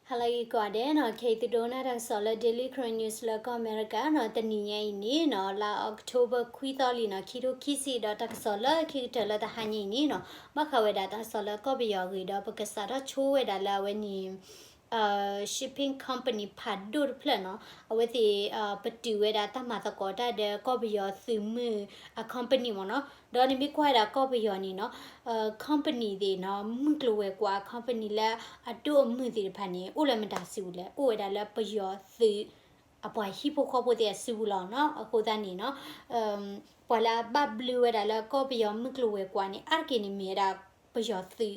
ဟါလၢအဂ့ၤကိးဂၤဒဲးနီၤ, ခဲအံၤသုဒိကနၣ်တၢ်ကစီၣ်လၢ Daily Karen News လၢကီၢ်အမဲရကၤနီၤ, တနံၤညါအံၤန့ၣ်နီၤ, လါ October ခွံသီလံနီၤ, ခံထိခံဆံဒီး တၢ်ကစီၣ်လၢခံကတၢၢ်လၢတဟါညါအံၤန့ၣ်နီၤ, ဘၣ်ဃးဝဲဒၣ်တၢ်ကစီၣ်လၢကီၢ်ပယီၤအဂ့ၢ်ဒီး ပကစးထီၣ်ဆိဝဲဒၣ်လၢအဝဲန့ၣ် shipping company ဖးဒိၣ်တဖျၢၣ်နီၤ, အဝဲသ့ၣ် ပတုာ်ဝဲဒၣ်တၢ်မၤသကိးတၢ်ဒီးကီၢ်ပယီၤသုးမုၢ်အ company မ့ၢ်နီၤ, ဒီးနမ့ၢ်ကွၢ်ဝဲဒၣ်ကီၢ်ပယီၤန့ၣ်နီၤ, company သ့ၣ်နီၤ, မုၢ်ကျိၤဝဲၤကွာ် company လၢအဒိၣ်အမုၢ်သ့ၣ်တဖၣ်န့ၣ် အိၣ်လၢမတၤစုပူၤလဲၣ်, အိၣ်ဝဲဒၣ်လၢပယီၤသုး အပှၤဟံၣ်ဖိဃီဖိသ့ၣ်အစုပူၤလီၤနီၤ, အဃိသတးန့ၣ်နီၤ, ပှၤလၢအဘၣ်ဘျုးဝဲဒၣ်လၢကီၢ်ပယီၤမုၢ်ကျိၤဝဲၤကွာ်န့ၣ် အါတက့ၢ်န့ၣ်မ့ၢ်ဝဲဒၣ် ပယီၤသုး ဒီး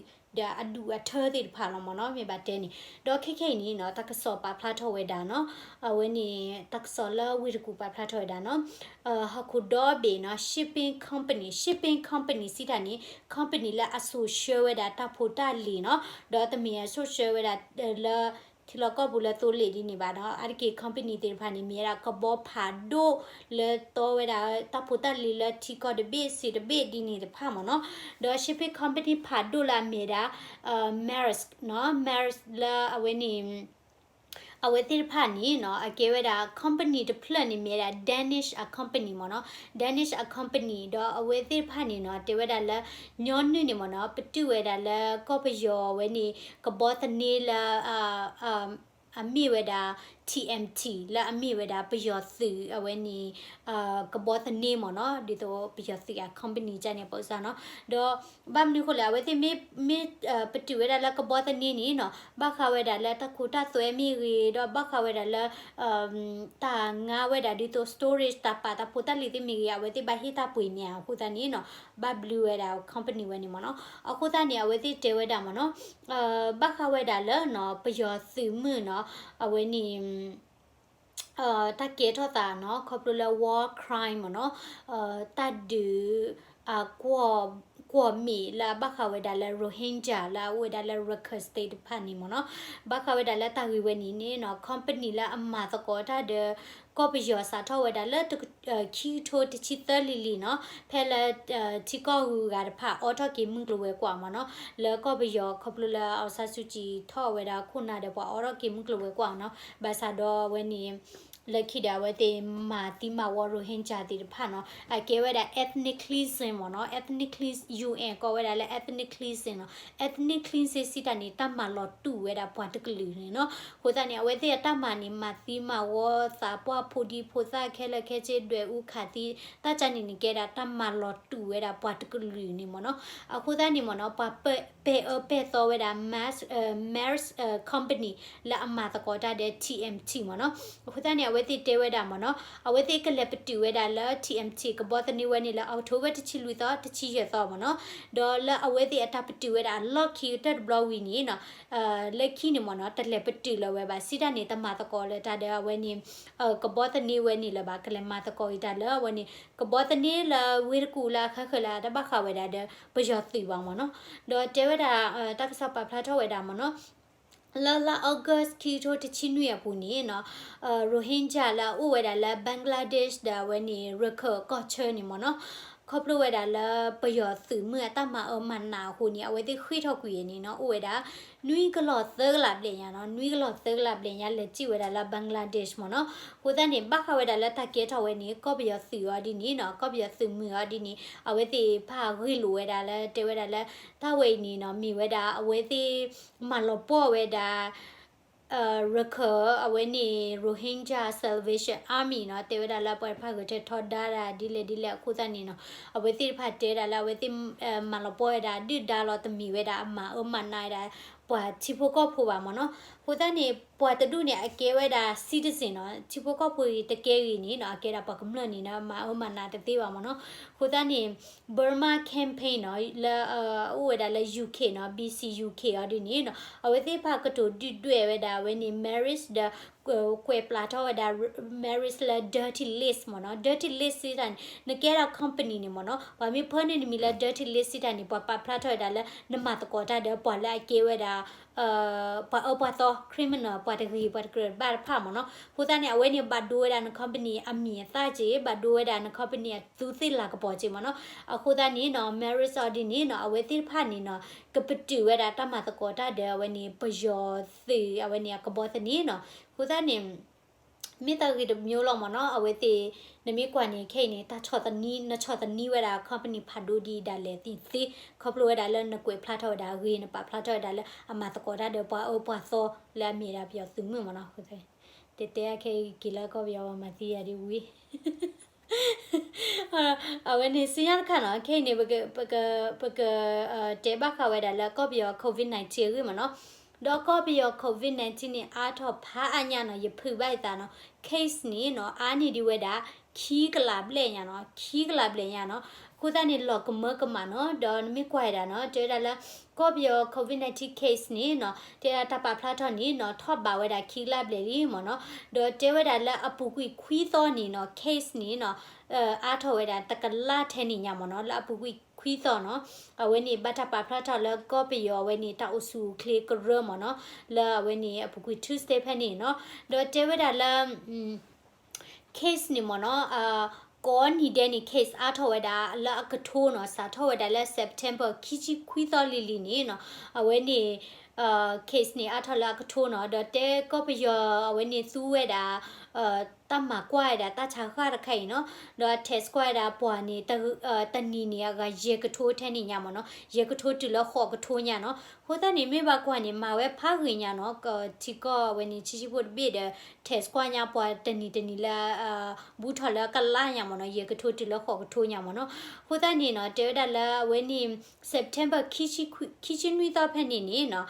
အဒူၣ်အထၢသ့ၣ်တဖၣ်လီၤမ့ၢ်နီၤ, မ့ၢ်ဘၣ်တဲန့ၣ်, ဒီးခဲခဲအံၤန့ၣ်နီၤ, တၢ်ကစီၣ်ပာ်ဖျါထီၣ်ဝဲဒၣ်နီၤ, အဝဲန့ၣ် တၢ်ကစီၣ်လၢဝ့ၢ်တကူၣ်ပာ်ဖျါထီၣ်ဝဲဒၣ်နီၤ, ဟီၣ်ခိၣ်ဒီဘ့ၣ်နီၤ, shipping company, shipping company စံးတၢ်န့ၣ် company လၢအစိာ်ဆှၢဝဲဒၣ်တၢ်ဖိတၢ်လံၤနီၤ, ဒီးတမ့ၢ်အစိာ်ဆှၢဝဲဒၣ်လၢ ထံလီၢ်ကီၢ်ပူၤလၢသိလ့ၣ်ဒ်န့ၣ်ဘၣ်နီၤ, အါတက့ၢ် company သ့ၣ်တဖၣ်န့ၣ် မ့ၢ်ဝဲဒၣ်ကဘီဖးဒိၣ်လၢတီဝဲဒၣ်တၢ်ဖိတၢ်လံၤလၢထံကီၢ်တဘ့ၣ်စ့ၢ်တဘ့ၣ်ဒ်န့ၣ်တဖၣ်မ့ၢ်နီၤ, ဒီး shipping company ဖးဒိၣ်လၢအမ့ၢ်ဝဲဒၣ် Maersk နီၤ, Maersk လၢအဝဲန့ၣ် အဝဲသ့ၣ်တဖၣ်န့ၣ်နီၤ, အကဲဝဲဒၣ် company တဖျၢၣ်န့ၣ်မ့ၢ်ဝဲဒၣ် Danish အ company မ့ၢ်နီၤ, Danish အ company ဒီးအဝဲသ့ၣ်တဖၣ်န့ၣ်နီၤ, တဲဝဲဒၣ်လၢ ညီနုၢ်န့ၣ်မ့ၢ်နီၤ, ပတုာ်ဝဲဒၣ်လၢကီၢ်ပယီၤဝဲန့ၣ် ကဘီသန့လၢ အမ့ၢ်ဝဲဒၣ် TMT လၢအမ့ၢ်ဝဲဒၣ်ပယီၤသုးအဝဲန့ၣ် ကဘီသန့မ့ၢ်နီၤ, ဒ်သိးပယီၤသုးအ company ကန့ၣ် ပစၢ်နီၤ, ဒီးဘၣ်မနုၤအဃိလဲၣ်, အဝဲသ့ၣ်မ့ၢ် မ့ၢ်ပတုာ်ဝဲဒၣ်လၢကဘီသန့န့ၣ်နီၤ, ဘၣ်ဃးဝဲဒၣ်လၢတၢ်ခိတၢ်သွဲမ့ၢ်ဂ့ၤ, ဒီးဘၣ်ဃးဝဲဒၣ်လၢ တၢ်ငါဝဲဒၣ်ဒ်သိး storage တၢ်ပာ်တၢ်ဖိတၢ်လံၤသ့ၣ်မ့ၢ်ဂ့ၤ, အဝဲသ့ၣ်ဘၣ်ဟ့ၣ်တၢ်ပှ့ၤန့ၣ်အဃိသတးန့ၣ်နီၤ, ဘၣ်ဘျုးဝဲဒၣ် company ဝဲန့ၣ်မ့ၢ်နီၤ, အဃိသတးန့ၣ် အဝဲသ့ၣ်တဲဝဲဒၣ်မ့ၢ်နီၤ ဘၣ်ဃးဝဲဒၣ်လၢနီၤ ပယီၤသုးမုၢ်နီၤ, အဝဲန့ၣ် တၢ်ကဲထီၣ်သးနီၤ ခီဖျိလၢ war crime မ့ၢ်နီၤ, တၢ်ဒုး ကွီၢ်မ့ၢ်လၢအဘၣ်ဃးဝဲဒၣ်လၢ Rohingya လၢအအိၣ်ဝဲဒၣ်လၢ Rakhine State တဖၣ်န့ၣ်မ့ၢ်နီၤ, ဘၣ်ဃးဝဲဒၣ်လၢတၢ်ဂ့ၢ်ဝဲန့ၣ်န့ၣ်နီၤ company လၢအမၤသကိးတၢ်ဒီး ကီၢ်ပယီၤစးထီၣ်ဝဲဒၣ်လၢ ခံကထိတဆံသၢလံၤလံၤနီၤ, ဖဲလၢ ထံကီၢ်ဂုၤဂၤတဖၣ်အိးထီၣ်က့ၤမုၢ်ကျိၤဝဲၤကွာ်မ့ၢ်နီၤ, လၢကီၢ်ပယီၤခီဖျိလၢ အောင်ဆန်းစုကြည် ထီၣ်ဝဲဒၣ်ခိၣ်နၢ်ဒီးပှၤအိးထီၣ်က့ၤမုၢ်ကျိၤဝဲၤကွာ်နီၤ, ဘၣ်ဆၣ်ဒီးအဝဲန့ၣ် လၢခံဒီးအဝဲသ့ၣ်မၤသံမၤဝီ Rohingya သ့ၣ်တဖၣ်နီၤ, အကဲဝဲဒၣ် ethnic cleansing မ့ၢ်နီၤ, ethnic cleans UN ကိးဝဲဒၣ်လၢ ethnic cleansing နီၤ, ethnic cleansing စံးတၢ်န့ၣ် တၢ်မၤလီၤတူာ်ဝဲဒၣ်ပှၤတကလုာ်န့ၣ်နီၤ, အဃိသတးန့ၣ် အဝဲသ့ၣ်အတၢ်မၤန့ၣ် မၤသံမၤဝီသးပှၢ်ဖိဒံဖိသၣ်ခဲလၢာ်ခဲဆ့ဒွဲၣ်အူခးသံ, တၢ်ကန့ၣ်န့ၣ်ကဲဒၣ်တၢ်မၤလီၤတူာ်ဝဲဒၣ်ပှၤတကလုာ်န့ၣ်မ့ၢ်နီၤ, အဃိသတးန့ၣ်မ့ၢ်နီၤ ပှၤပဲာ်အၢပဲာ်သီဝဲဒၣ် Maersk Maersk company လၢအမၤသကိးတၢ်ဒီး TMT မ့ၢ်နီၤ, အဃိသတးန့ၣ် အဝဲသ့ၣ်တဲဝဲဒၣ်မ့ၢ်နီၤ, အဝဲသ့ၣ်ကလဲၤပတုာ်ဝဲဒၣ်လၢ TMT ကဘီသန့ဝဲန့ၣ်လၢ October တဆံလွံၢ်သီ တဆံယဲၢ်သီမ့ၢ်နီၤ, ဒီးလၢအဝဲသ့ၣ်အတၢ်ပတုာ်ဝဲဒၣ်အလီၢ်ခံကတၢၢ်တဘျီဝံၤန့ၣ်နီၤ, လၢခံန့ၣ်မ့ၢ်နီၤ တလဲၤပတုာ်လၢၤဝဲဘၣ်, စံးတၢ်န့ၣ် တမၤသကိးလၢၤတၢ်ဒီးအဝဲန့ၣ် ကဘီသန့ဝဲန့ၣ်လၢၤဘၣ်, ကလဲၤမၤသကိးအံၤတၢ်လၢအဝဲန့ၣ် ကဘီသန့လၢဝ့ၢ်တကူၣ်လၢအဃၢဃၢၤလၢအတဘၣ်ဃးဝဲဒၣ်ဒီး ပယီၤသုးဘၣ်မ့ၢ်နီၤ, ဒီးတဲဝဲဒၣ် တၢ်ကစီၣ်ပာ်ဖျါထီၣ်ဝဲဒၣ်မ့ၢ်နီၤ, လၢလါ August ခံကထိတဆံနွံအပူၤန့ၣ်နီၤ, Rohingya လၢအအိၣ်ဝဲဒၣ်လၢ Bangladesh ဒီးအဝဲန့ၣ် ရခိုင်ကီၢ်ဆၢန့ၣ်မ့ၢ်နီၤ, ခီဖျိဝဲဒၣ်လၢပယီၤသုးမုၢ်အတၢ်မၤအၢမၤနးအဃိန့ၣ် အဝဲသ့ၣ်ဃ့ၢ်ထီၣ်ကွံာ်အံၤန့ၣ်နီၤ, အိၣ်ဝဲဒၣ် နွံကလီၢ်သၢကလးဘျဲၣ်ညါနီၤ, နွံကလီၢ်သၢကလးဘျဲၣ်ညါ လဲၤစံၣ်ဝဲဒၣ်လၢ Bangladesh မ့ၢ်နီၤ, အဃိသတးန့ၣ် ဘၣ်ဃးဝဲဒၣ်လၢတၢ်ကဲထီၣ်ဝဲန့ၣ် ကီၢ်ပယီၤသုးအီၤဒ်န့ၣ်နီၤ, ကီၢ်ပယီၤသုးမုၢ်အီၤဒ်န့ၣ် အဝဲသ့ၣ်ဖးဂ့ၢ်လိာ်ဝဲဒၣ်လၢ တဲဝဲဒၣ်လၢ တၢ်ဝဲအံၤန့ၣ်နီၤ မ့ၢ်ဝဲဒၣ် အဝဲသ့ၣ်မၤလီၤပှီၢ်ဝဲဒၣ် ရခိုင် အဝဲန့ၣ် Rohingya Salvation Army နီၤ, တဲဝဲဒၣ်လၢပှၤတဖၣ်ဂဲၤထၢၣ်ထီဒါဒၣ်ဒ်လဲၣ်ဒ်လဲၣ်အဃိသတးန့ၣ်နီၤ, အဝဲသ့ၣ်တဖၣ်တဲဒၣ်လၢအဝဲသ့ၣ် မၤလီၤပှီၢ်ဝဲဒၣ်ဒုၣ်ဒါလီၤ, တမ့ၢ်ဝဲဒၣ်အမၤအၢမၤနးဝဲဒၣ် ပှၤထံဖိကီၢ်ဖိဘၣ်မ့ၢ်နီၤ, အဃိသတးန့ၣ် ပှၤတဒူၣ်န့ၣ် အကဲဝဲဒၣ် citizen နီၤ, ထံဖိကီၢ်ဖိအံၤတကဲဂ့ၤန့ၣ်နီၤ အကဲဒၣ်ပှၤကမျၢၢ်န့ၣ်နီၤ မၤအၢမၤနးတသ့ဘၣ်မ့ၢ်နီၤ, အဃိသတးန့ၣ် Burma Campaign နီၤ လၢ အအိၣ်ဝဲဒၣ်လၢ UK နီၤ, B C UK အီၤဒ်န့ၣ်နီၤ, အဝဲသ့ၣ်တဖၣ်ကတိၤဒုၣ်ဒွဲၣ်ဝဲဒၣ်အဝဲန့ၣ် Maersk ဒီး ကွဲးပျးထီၣ်ဝဲဒၣ် Maersk လၢ dirty list မ့ၢ်နီၤ, dirty list စံးတၢ်န့ၣ် နကဲဒၣ် company န့ၣ်မ့ၢ်နီၤ, ပှၤမ့ၢ်ဖၢန့ၢ်နမံၤလၢ dirty list စံးတၢ်န့ၣ် ပှၤပာ်ဖျါထီၣ်ဝဲဒၣ်လၢ နမၤသကိးတၢ်ဒီးပှၤလၢအကဲဝဲဒၣ် ပှၤအၢပှၤသီ criminal ပှၤတဂ့ၤပှၤတကြၢးတဘၣ်တဖၣ်မ့ၢ်နီၤ. အဃိသတးန့ၣ် အဝဲန့ၣ်ဘၣ်ဒိဝဲဒၣ်န company အမံၤအသၣ်က့ၤ ဘၣ်ဒိဝဲဒၣ်န company အသူးသ့ၣ်လၤကပီၤက့ၤမ့ၢ်နီၤ. အဃိသတးန့ၣ်နီၤ Maris Audin န့ၣ်နီၤ အဝဲသ့ၣ်တဖၣ်န့ၣ်နီၤ ကပတုာ်ဝဲဒၣ်တၢ်မၤသကိးတၢ်ဒီးအဝဲန့ၣ် ပယီၤသုးအဝဲန့ၣ်အကဘီသန့နီၤ. အဃိသတးန့ၣ် မ့ၢ်တၢ်ဂ့ၤတမျိုးလီၤမ့ၢ်နီၤ. အဝဲသ့ၣ် နမ့ၢ်ကွၢ်န့ၣ် ခဲအံၤန့ၣ် တၢ်ဆီၣ်သနံး နဆီၣ်သနံးဝဲဒၣ် company ဖးဒိၣ်ဒ်အံၤဒၣ်လဲာ်သ့ ခီဖျိဝဲဒၣ်လၢနကွဲးဖျါထီၣ်ဝဲဒၣ်အဂ့ၢ် နပာ်ဖျါထီၣ်ဝဲဒၣ်လၢအမၤသကိးတၢ်ဒီးပှၤအၢပှၤသီလၢအမ့ၢ်ဒၣ်ပယီၤသုးမုၢ်မ့ၢ်နီၤ. တဲတဲအခဲအံၤက့ၤလၢကီၢ်ပယီၤပှၤမၤသံယၤဒ်ဝံၤ အဝဲန့ၣ်စံညါတခါနီၤ ခဲအံၤန့ၣ် ပက ပက တဲဘၣ်ဃးဝဲဒၣ်လၢကီၢ်ပယီၤ COVID nineteen အဂ့ၢ်မ့ၢ်နီၤ. ဒီးကီၢ်ပယီၤ COVID nineteen န့ၣ် အါထီၣ်ဖးအါညါနီၤ ယဖုးဘၣ်ယသးနီၤ case န့ၣ်နီၤ အါန့ၢ်ဒံးဝဲဒၣ် ခံကလးဘျဲၣ်ညါနီၤ ခံကလးဘျဲၣ်ညါနီၤ. အဃိသတးန့ၣ် လီၤကမၢကမၣ်နီၤ ဒီးနမ့ၢ်ကွၢ်ဝဲဒၣ်နီၤ တဲဝဲဒၣ်လၢ ကီၢ်ပယီၤ COVID nineteen case န့ၣ်နီၤ တဲဒၣ်တၢ်ပာ်ဖျါထီၣ်န့ၣ်နီၤ ထီၣ်ဘးဝဲဒၣ်ခံကလးဘျဲၣ်လံမ့ၢ်နီၤ. ဒီးတဲဝဲဒၣ်လၢအပူၤကွံာ်ခွံသီန့ၣ်နီၤ case န့ၣ်နီၤ အါထီၣ်ဝဲဒၣ်တကလးထဲန့ၣ်ညါမ့ၢ်နီၤ လၢအပူၤကွံာ်ခွံသီနီၤ. အဝဲန့ၣ် ဘၣ်တၢ်ပာ်ဖျါထီၣ်လၢကီၢ်ပယီၤအဝဲန့ၣ် တၢ်အိၣ်ဆူၣ်အိၣ်ချ့ကရၢမ့ၢ်နီၤ လၢအဝဲန့ၣ်အပူၤကွံာ် Tuesday ဖဲန့ၣ်နီၤ. ဒီးတဲဝဲဒၣ်လၢ case န့ၣ်မ့ၢ်နီၤ ကိးနံၤဒဲးန့ၣ် case အါထီၣ်ဝဲဒၣ်လၢအကထိနီၤ စးထီၣ်ဝဲဒၣ်လၢ September ခံဆံခွံသီလံၤလံၤန့ၣ်နီၤ အဝဲန့ၣ် case န့ၣ် အါထီၣ်လၢအကထိနီၤ ဒီးတဲကီၢ်ပယီၤအဝဲန့ၣ်သူဝဲဒၣ် တၢ်မၤကွၢ်ဝဲဒၣ်တၢ်ဆါဃၢ်တခါအံၤနီၤ ဒီး test ကွၢ်ဝဲဒၣ်ပှၤန့ၣ် တနံၤန့ၣ် အဂၤယဲၢ်ကထိထဲန့ၣ်ညါမ့ၢ်နီၤ ယဲၢ်ကထိတုၤလၢဃိးကထိညါနီၤ. အဃိသတးန့ၣ် မ့ၢ်ဘၣ်ကွၢ်န့ၣ် မၤဝဲဖးဂ့ၤညါနီၤ ထံကီၢ်အဝဲန့ၣ် ဆံးဆံးဖိတဘ့ၣ်ဒီး test ကွၢ်ညါပှၤ တနံၤတနံၤလၢ ဘူးထီၣ်လၢကလးညါမ့ၢ်နီၤ ယဲၢ်ကထိတုၤလၢဃိးကထိညါမ့ၢ်နီၤ. အဃိသတးန့ၣ်နီၤ တဲဝဲဒၣ်လၢအဝဲန့ၣ် September ခံဆံနွံသီဖဲန့ၣ်န့ၣ်နီၤ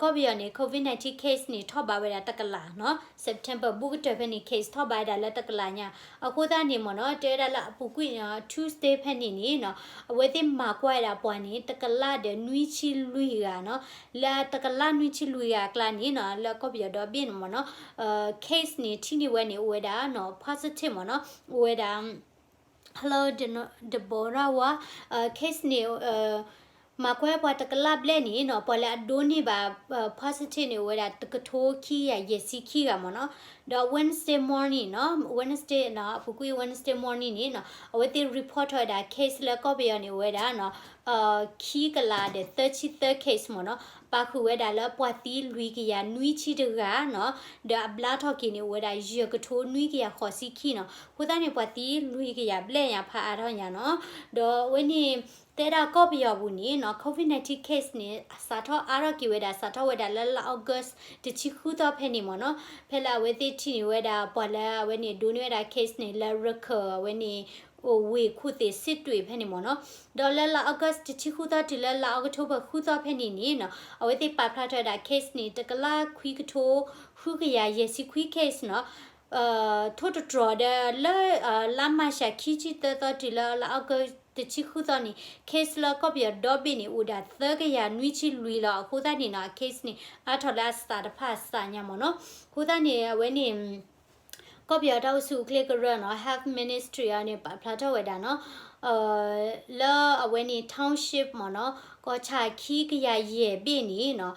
ကီၢ်ပယီၤန့ၣ် COVID nineteen case န့ၣ် ထီၣ်ဘးဝဲဒၣ်တကလးနီၤ September ဘူးကတၢၢ်ဖဲန့ၣ် case ထီၣ်ဘးဝဲဒၣ်လၢတကလးညါ. အဃိသတးန့ၣ်မ့ၢ်နီၤ တဲဝဲဒၣ်လၢအပူၤကွံာ် Tuesday ဖဲန့ၣ်န့ၣ်နီၤ အဝဲသ့ၣ်မၤကွၢ်ဝဲဒၣ်ပှၤန့ၣ် တကလးဒီးနွံဆံလွံၢ်ဂၤနီၤ လၢတကလးနွံဆံလွံၢ်ဂၤအကျါန့ၣ်နီၤ လၢကီၢ်ပယီၤဒီဘ့ၣ်န့ၣ်မ့ၢ်နီၤ case န့ၣ် ထံၣ်န့ၢ်ဝဲန့ၣ် အိၣ်ဝဲဒၣ်နီၤ positive မ့ၢ်နီၤ အိၣ်ဝဲဒၣ် Hello Deborah Wa, case န့ၣ် မၤကွၢ်ပှၤတကလးဘျဲၣ်န့ၣ်နီၤ ပှၤလၢအဒိးန့ၢ်ဘၣ် positive န့ၣ် အိၣ်ဝဲဒၣ်တကထိခံကယၤယဲၢ်ဆံခံဂၤမ့ၢ်နီၤ. ဒီး Wednesday morning နီၤ Wednesday နီၤ အပူၤကွံာ် Wednesday morning န့ၣ်နီၤ အဝဲသ့ၣ် report ထီၣ်ဝဲဒၣ် case လၢကီၢ်ပယီၤန့ၣ် အိၣ်ဝဲဒၣ်နီၤ ခံကလးဒီးသၢဆံသၢ case မ့ၢ်နီၤ ပာ်ဃုာ်ဝဲဒၣ်လၢပှၤသံလွံၢ်ကယၤနွံဆံတဂၤနီၤ ဒီးအဘျါထီၣ်က့ၤန့ၣ် အိၣ်ဝဲဒၣ်ယဲၢ်ကထိနွံကယၤဃိးဆံခံနီၤ အဃိသတးန့ၣ် ပှၤသံလွံၢ်ကယၤဘျဲၣ်ညါဖးအါထီၣ်ညါနီၤ ဒီးအဝဲန့ၣ် တဲဒၣ်ကီၢ်ပယီၤပူၤန့ၣ်နီၤ COVID nineteen case န့ၣ် စးထီၣ်အါထီၣ်က့ၤဝဲဒၣ် စးထီၣ်ဝဲဒၣ်လၢလါ August တဆံဃုသီဖဲန့ၣ်မ့ၢ်နီၤ ဖဲလၢအဝဲသ့ၣ်ထံၣ်န့ၢ်ဝဲဒၣ် ပှၤလၢအဝဲန့ၣ် ဒိးန့ၢ်ဝဲဒၣ် case န့ၣ် လၢရခၢၣ်အဝဲန့ၣ် ဝ့ၢ်ခိၣ်သ့ၣ်စ့တွ့ၣ်ဖဲန့ၣ်မ့ၢ်နီၤ ဒီးလၢလါ August တဆံဃုသီတုၤလၢလါ October ဃုသီဖဲန့ၣ်န့ၣ်နီၤ အဝဲသ့ၣ်ပာ်ဖျါထီၣ်ဝဲဒၣ် case န့ၣ် တကလးခွံကထိ ဃုကယၤယဲၢ်ဆံခွံ case နီၤ ထိၣ်တတြီၤဒီးလၢ လါမၤရှးခံဆံသၢသီတုၤလၢလါ August တဆံဃုသီန့ၣ် case လၢကီၢ်ပယီၤဒီဘ့ၣ်န့ၣ် အိၣ်ဒၣ်သၢကယၤနွံဆံလွံၢ်လီၤ. အဃိသတးန့ၣ်နီၤ case န့ၣ် အါထီၣ်လၢအစးတဖၣ်အစးညါမ့ၢ်နီၤ အဃိသတးန့ၣ် အဝဲန့ၣ် ကီၢ်ပယီၤတၢ်အိၣ်ဆူၣ်အိၣ်ချ့ကရၢနီၤ Health Ministry အံၤန့ၣ် ပာ်ဖျါထီၣ်ဝဲဒၣ်နီၤ လၢအဝဲန့ၣ် township မ့ၢ်နီၤ ကီၢ်ဆၣ်ခံကယၤယဲၢ်ဘ့ၣ်န့ၣ်နီၤ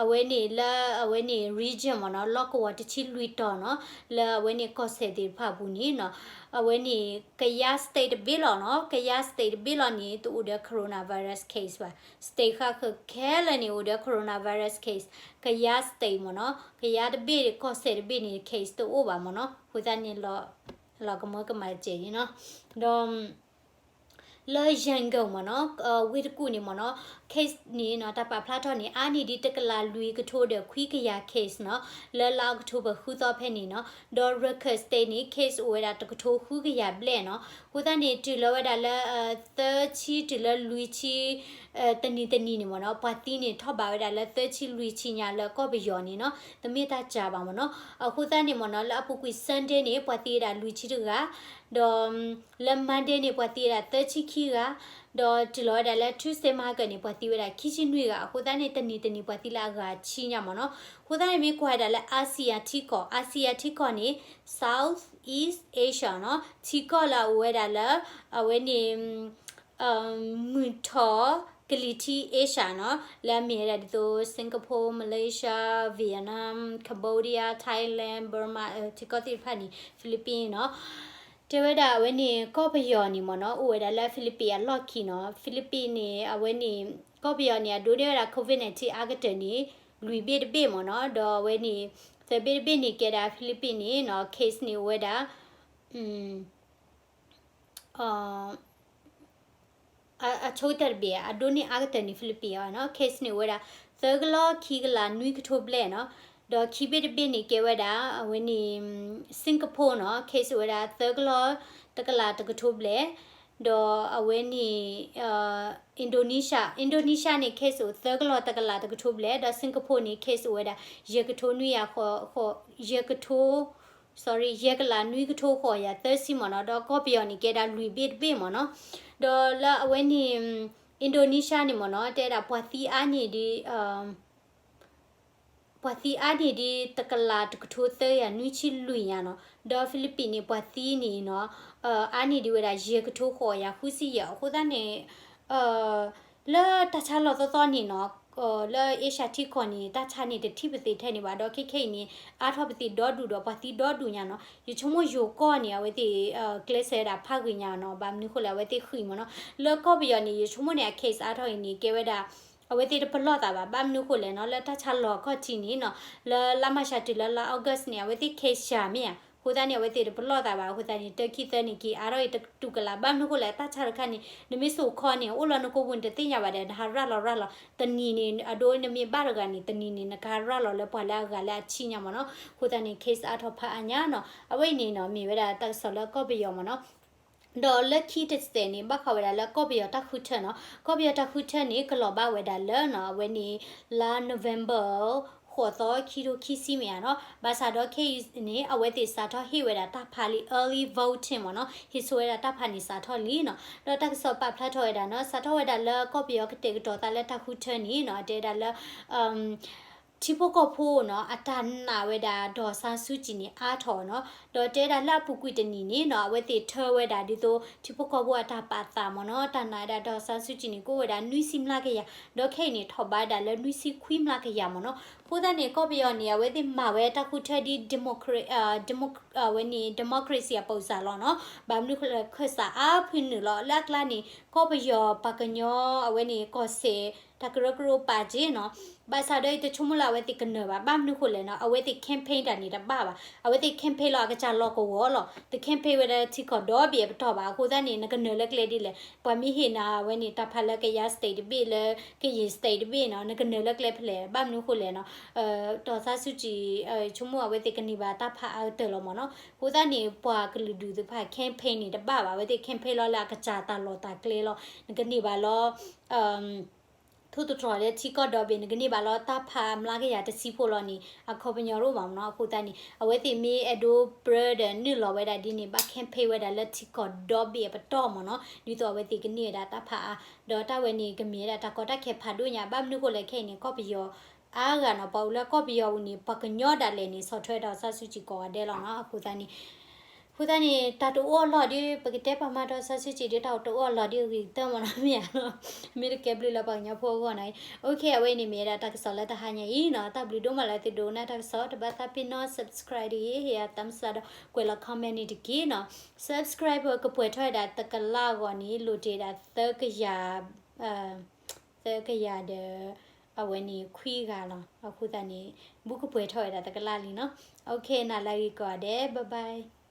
အဝဲန့ၣ်လၢအဝဲန့ၣ် region မ့ၢ်နီၤ လီၢ်ကဝီၤတဆံလွံၢ်တီၤနီၤ လၢအဝဲန့ၣ်ကီၢ်စဲၣ်သ့ၣ်တဖၣ်အပူၤန့ၣ်နီၤ အဝဲန့ၣ် ကယၤ state တဘ့ၣ်လီၤနီၤ ကယၤ state တဘ့ၣ်လီၤန့ၣ် တအိၣ်ဒီး coronavirus case ဘၣ် state ဃၣ်ဃၢၤခဲလၢာ်န့ၣ် အိၣ်ဒီး coronavirus case ကယၤ state မ့ၢ်နီၤ ကယၤတဘ့ၣ် ကီၢ်စဲၣ်တဘ့ၣ်န့ၣ် case တအိၣ်ဘၣ်မ့ၢ်နီၤ အဃိသတးန့ၣ် လီၤကမၢကမၣ်စဲးန့ၣ်နီၤ ဒီး လၢ Yangon မ့ၢ်နီၤ ဝ့ၢ်တကူၣ်န့ၣ်မ့ၢ်နီၤ case န့ၣ်နီၤ တၢ်ပာ်ဖျါထီၣ်န့ၣ် အါန့ၢ်ဒံးတကလးလွံၢ်ကထိဒီးခွံကယၤ case နီၤ လၢလါ October ဃုသီဖဲန့ၣ်နီၤ ဒီး Rakhine State န့ၣ် case အိၣ်ဝဲဒၣ်တကထိဃုကယၤဘျဲၣ်နီၤ အဃိသတးန့ၣ် တုၤလီၤဝဲဒၣ်လၢ သၢဆံတုၤလၢလွံၢ်ဆံ တနံၤတနံၤန့ၣ်မ့ၢ်နီၤ ပှၤသံန့ၣ် ထီၣ်ဘးဝဲဒၣ်လၢသၢဆံလွံၢ်ဆံညါလၢကီၢ်ပယီၤန့ၣ်နီၤ တမ့ၢ်တၢ်စှၤဘၣ်မ့ၢ်နီၤ အဃိသတးန့ၣ်မ့ၢ်နီၤ လၢအပူၤကွံာ် Sunday န့ၣ် ပှၤသံဝဲဒၣ်လွံၢ်ဆံတဂၤ ဒီး လၢ Monday န့ၣ် ပှၤသံဝဲဒၣ်သၢဆံခံဂၤ ဒီးတုၤလီၤဝဲဒၣ်လၢ Tuesday မဟါကၢန့ၣ် ပှၤသံဝဲဒၣ်ခံဆံနွံဂၤ အဃိသတးန့ၣ် တနံၤတနံၤပှၤသံလၢအဂၤဆံညါမ့ၢ်နီၤ အဃိသတးန့ၣ် မ့ၢ်ကွၢ်ဝဲဒၣ်လၢ Asia ထံကီၢ် Asia ထံကီၢ်န့ၣ် Southeast Asia နီၤ ထံကီၢ်လၢအအိၣ်ဝဲဒၣ်လၢ အဝဲန့ၣ် မုၢ်ထီၣ် ကလံၤထံး Asia နီၤ, လၢအမ့ၢ်ဝဲဒၣ်ဒ်သိး Singapore, Malaysia, Vietnam, Cambodia, Thailand, Burma ထံကီၢ်သ့ၣ်တဖၣ်န့ၣ် Philippines နီၤ. တဲဝဲဒၣ်အဝဲန့ၣ် ကီၢ်ပယီၤန့ၣ်မ့ၢ်နီၤ အိၣ်ဝဲဒၣ်လၢ Philippines အလီၢ်ခံနီၤ. Philippines န့ၣ် အဝဲန့ၣ် ကီၢ်ပယီၤန့ၣ် အဒိးန့ၢ်ဝဲဒၣ် COVID nineteen အါကတၢၢ်န့ၣ် လွံၢ်ဘ့ၣ်တဘ့ၣ်မ့ၢ်နီၤ. ဒီးအဝဲန့ၣ် သၢဘ့ၣ်တဘ့ၣ်န့ၣ် ကဲဒၣ် Philippines န့ၣ်နီၤ case န့ၣ်အိၣ်ဝဲဒၣ် အဆိကတၢၢ်တဘ့ၣ် အဒိးန့ၢ်အါကတၢၢ်န့ၣ် Philippines အီၤနီၤ case န့ၣ်အိၣ်ဝဲဒၣ် သၢကလီၢ်ခံကလးနွံကထိဘျဲၣ်နီၤ. ဒီးခံဘ့ၣ်တဘ့ၣ်န့ၣ် ကဲဝဲဒၣ် အဝဲန့ၣ် Singapore နီၤ case အိၣ်ဝဲဒၣ် သၢကလီၢ်တကလးတကထိဘျဲၣ်, ဒီးအဝဲန့ၣ် Indonesia, Indonesia န့ၣ် case အိၣ် သၢကလီၢ်တကလးတကထိဘျဲၣ်, ဒီး Singapore န့ၣ် case အိၣ်ဝဲဒၣ် ယဲၢ်ကထိနွံယၤဃိး, ယဲၢ်ကထိ sorry ယဲၢ်ကလးနွံကထိဃိးယၤသၢဆံမ့ၢ်နီၤ. ဒီးကီၢ်ပယီၤန့ၣ် ကဲဒၣ်လွံၢ်ဘ့ၣ်တဘ့ၣ်မ့ၢ်နီၤ. ဒီးလၢအဝဲန့ၣ် Indonesia န့ၣ်မ့ၢ်နီၤ တဲဒၣ်ပှၤသံအါန့ၢ်ဒ် ပှၤသံအါန့ၢ်ဒ်တကလးတကထိသၢယၤနွံဆံလွံၢ်ညါနီၤ. ဒီး Philippines န့ၣ် ပှၤသံန့ၣ်နီၤ အါန့ၢ်ဒ်ဝဲဒၣ် ယဲၢ်ကထိဃိးယၤဃုဆံယဲၢ်. အဃိသတးန့ၣ် လၢတၢ်ဆါလီၤသီသီန့ၣ်နီၤ လၢ Asia ထံကီၢ်န့ၣ် တၢ်ဆါန့ၣ်တထံၣ်ပသ့ထဲန့ၣ်ဘၣ်. ဒီးခဲခဲအံၤန့ၣ် အါထီၣ်ပသံဒီဒူၣ်ဒီးပှၤသံဒီဒူၣ်ညါနီၤ. ယဆိကမိၣ်ယိၤကီၢ်န့ၣ် အဝဲသ့ၣ် ကျဲးစၢးဝဲဒၣ်ဖးဂ့ၤညါနီၤ. ဘၣ်မနုၤဃိလဲၣ် အဝဲသ့ၣ်ဃံးမ့ၢ်နီၤ. လၢကီၢ်ပယီၤန့ၣ် ယဆိကမိၣ်န့ၣ် အ case အါထီၣ်အံၤန့ၣ် ကဲဝဲဒၣ် အဝဲသ့ၣ်တပလီၢ်သးဘၣ်. ဘၣ်မနုၤဃိလဲၣ်နီၤ လၢတၢ်ဆါလီၤခီၣ်ထံးန့ၣ်နီၤ လၢလါမၤရှးတုၤလၢလါ August န့ၣ် အဝဲသ့ၣ် case စှၤမ့ၢ်ဧါ. အဃိသတးန့ၣ် အဝဲသ့ၣ်တပလီၢ်သးဘၣ်. အဃိသတးန့ၣ် တၢခံသၢန့ၣ်က့ၤအါထီၣ်အံၤတတူၢ်ကလာ်. ဘၣ်မနုၤဃိလဲၣ် တၢ်ဆါတခါန့ၣ် နမ့ၢ်စိာ်ခီန့ၣ် အိၣ်လီၤနကိာ်ပူၤန့ၣ် တသ့ၣ်ညါဘၣ်ဒီး နဟးရၤလီၤရၤလီၤ တနံၤန့ၣ် အဒိနမ့ၢ်ဘၣ်တဂၤန့ၣ် တနံၤန့ၣ် နကဟးရၤလီၤလၢပှၤလၢအဂၤလၢအဆံညါမ့ၢ်နီၤ. အဃိသတးန့ၣ် case အါထီၣ်ဖးအါညါနီၤ. အဝဲအံၤန့ၣ်နီၤ မ့ၢ်ဝဲဒၣ်တၢ်ကစီၣ်လၢကီၢ်ပယီၤမ့ၢ်နီၤ. ဒီးလၢခံတစဲးန့ၣ် ဘၣ်ဃးဝဲဒၣ်လၢကီၢ်ပယီၤတၢ်ဃုထၢနီၤ. ကီၢ်ပယီၤတၢ်ဃုထၢန့ၣ် ကလီၤဘၣ်ဝဲဒၣ်လၢနီၤ အဝဲန့ၣ် လါ November ဃိးသီ ခံထိခံဆံမ့ၢ်ဧါနီၤ. ဘၣ်ဆၣ်ဒီးခဲအံၤန့ၣ် အဝဲသ့ၣ်စးထီၣ်ဟ့ၣ်ဝဲဒၣ်တၢ်ဖးလံ early voting မ့ၢ်နီၤ. ဟ့ၣ်ဆိဝဲဒၣ်တၢ်ဖးန့ၣ်စးထီၣ်လံနီၤ. ဒီးတၢ်ကစီၣ်ပာ်ဖျါထီၣ်ဝဲဒၣ်နီၤ စးထီၣ်ဝဲဒၣ်လၢကီၢ်ပယီၤကတဲာ်ကတီၤသးလၢတၢ်ဃုထၢန့ၣ်နီၤ တဲဝဲဒၣ်လၢ ထံဖိကီၢ်ဖိနီၤ အတၢ်နာ်ဝဲဒၣ် ဒေါ်အောင်ဆန်းစုကြည်န့ၣ် အါထီၣ်နီၤ. ဒီးတဲဒၣ်လၢအပူၤကွံာ်တနံၤန့ၣ်နီၤ အဝဲသ့ၣ်ထၢဝဲဒၣ်ဒ်သိး ထံဖိကီၢ်ဖိအတၢ်ပာ်သးမ့ၢ်နီၤ တၢ်နာ်ဝဲဒၣ် ဒေါ်အောင်ဆန်းစုကြည်န့ၣ် ကအိၣ်ဝဲဒၣ်နွံဆံမျးကယၤ, ဒီးခဲအံၤန့ၣ် ထီၣ်ဘးဝဲဒၣ်လၢနွံဆံခွံမျးကယၤမ့ၢ်နီၤ. အဃိသတးန့ၣ် ကီၢ်ပယီၤန့ၣ် အဝဲသ့ၣ်မၤဝဲတၢ်ဃုထၢဒ် democracy အဝဲန့ၣ် democracy အပူၤစးလီၤနီၤ. ဘၣ်မနုၤဃိလဲၣ် ခၢၣ်စးအါဖုနုာ်လီၤ လၢအကျါန့ၣ် ကီၢ်ပယီၤပှၤကညီအဝဲန့ၣ် ကီၢ်စဲၣ် တၢ်ကရၢကရိပာ်က့ၤနီၤ. ဘၣ်ဆၣ်ဒီးအံၤတဆိကမိၣ်လၢအဝဲသ့ၣ်ကနၢၤဘၣ်. ဘၣ်မနုၤဃိလဲၣ်နီၤ အဝဲသ့ၣ် campaign တၢ်န့ၣ်တဘၣ်ဘၣ်. အဝဲသ့ၣ် campaign လီၤအကစၢ်လီၢ်ကဝီၤလီၤ. တ campaign ဝဲဒၣ်ထံကီၢ်ဒီဘ့ၣ်အပတီၢ်ဘၣ်. အဃိသတးန့ၣ် နကနၢၤလၢကျဲဒ်လဲၣ်. ပှၤမ့ၢ်ဟ့ၣ်နၤအဝဲန့ၣ် တၢ်ဖးလၢကယၤ state တဘ့ၣ်လၢ ကယဲၢ် state တဘ့ၣ်နီၤ နကနၢၤလၢကျဲဖဲလဲၣ်. ဘၣ်မနုၤဃိလဲၣ်နီၤ ဒေါ်အောင်ဆန်းစုကြည် ဆိကမိၣ်အဝဲသ့ၣ်ကန့ၢ်ဘၣ်တၢ်ဖးအါကတၢၢ်လီၤမ့ၢ်နီၤ. အဃိသတးန့ၣ် ပှၤကလုာ်ဒူၣ်သ့ၣ်တဖၣ် campaign န့ၣ်တဘၣ်ဘၣ်. အဝဲသ့ၣ် campaign လီၤလၢအကစၢ်တၢ်လီၢ်တၢ်ကျဲလီၤ. နကန့ၢ်ဘၣ်လီၤ ထိၣ်သတြီၤလၢထံကီၢ်ဒီဘ့ၣ် နကန့ၢ်ဘၣ်လီၤတၢ်ဖးမျးကယၤတဆံဖိလီၤန့ၣ် အခီပညီတအိၣ်ဘၣ်မ့ၢ်နီၤ. အဃိသတးန့ၣ် အဝဲသ့ၣ်မ့ၢ်အဲၣ်ဒိးပြၢဒီးနုာ်လီၤဝဲဒၣ်ဒ်န့ၣ် ဘၣ် campaign ဝဲဒၣ်လၢထံကီၢ်ဒီဘ့ၣ်အပတီၢ်မ့ၢ်နီၤ ဒ်သိးအဝဲသ့ၣ်ကန့ၢ်ဝဲဒၣ်တၢ်ဖးအါ ဒီးတၢ်ဝဲန့ၣ်ကမ့ၢ်ဝဲဒၣ်တၢ်ကီတၢ်ခဲဖးဒိၣ်ညါ. ဘၣ်မနုၤဃိလဲၣ်ခဲအံၤန့ၣ် ကီၢ်ပယီၤအါဂၤနီၤ ပှၤအိၣ်လၢကီၢ်ပယီၤပူၤန့ၣ် ပှၤကညီဒၣ်လဲာ်န့ၣ် ဆီၣ်ထွဲဒီး အောင်ဆန်းစုကြည် ကိးဂၤဒဲးလီၤနီၤ. အဃိသတးန့ၣ် အဃိသတးန့ၣ် တၢ်တအိၣ်အလီၢ်ဒီး ပကတဲပာ်မၤဒီး အောင်ဆန်းစုကြည် ဒီးတၢ်တအိၣ်အလီၢ်ဒီးအဂ့ၤကတၢၢ်မ့ၢ်နီၤ မ့ၢ်ဧါနီၤ. မ့ၢ်တကဲဘျုးလၢပှၤကညီဖိအဂီၢ်နီၤ. အဝဲအံၤန့ၣ်မ့ၢ်ဝဲဒၣ်တၢ်ကစီၣ်လၢတဟါညါအံၤနီၤ. တၢ်ဘျုးဒိၣ်မးလၢသုဒိကနၣ်တၢ်ကစီၣ် တဘၣ်သးပ့ၤနီၣ် subscribe တဂ့ၤ ဟ့ၣ်ယၤ thumbs up ဒီးကွဲးလီၤ comment န့ၣ်တက့ၢ်နီၤ. subscriber ကပှဲၤထီၣ်ဝဲဒၣ်တကလးအဂီၢ်န့ၣ် လိၣ်တ့ၢ်ဒၣ်သၢကယၤ သၢကယၤဒီး အဝဲန့ၣ်ခွံဂၤလီၤ. အဃိသတးန့ၣ် ဘူးကပှဲၤထီၣ်ဝဲဒၣ်တကလးလံနီၤ. နၤလၢအဂ့ၤကိးဂၤဒဲး bye bye.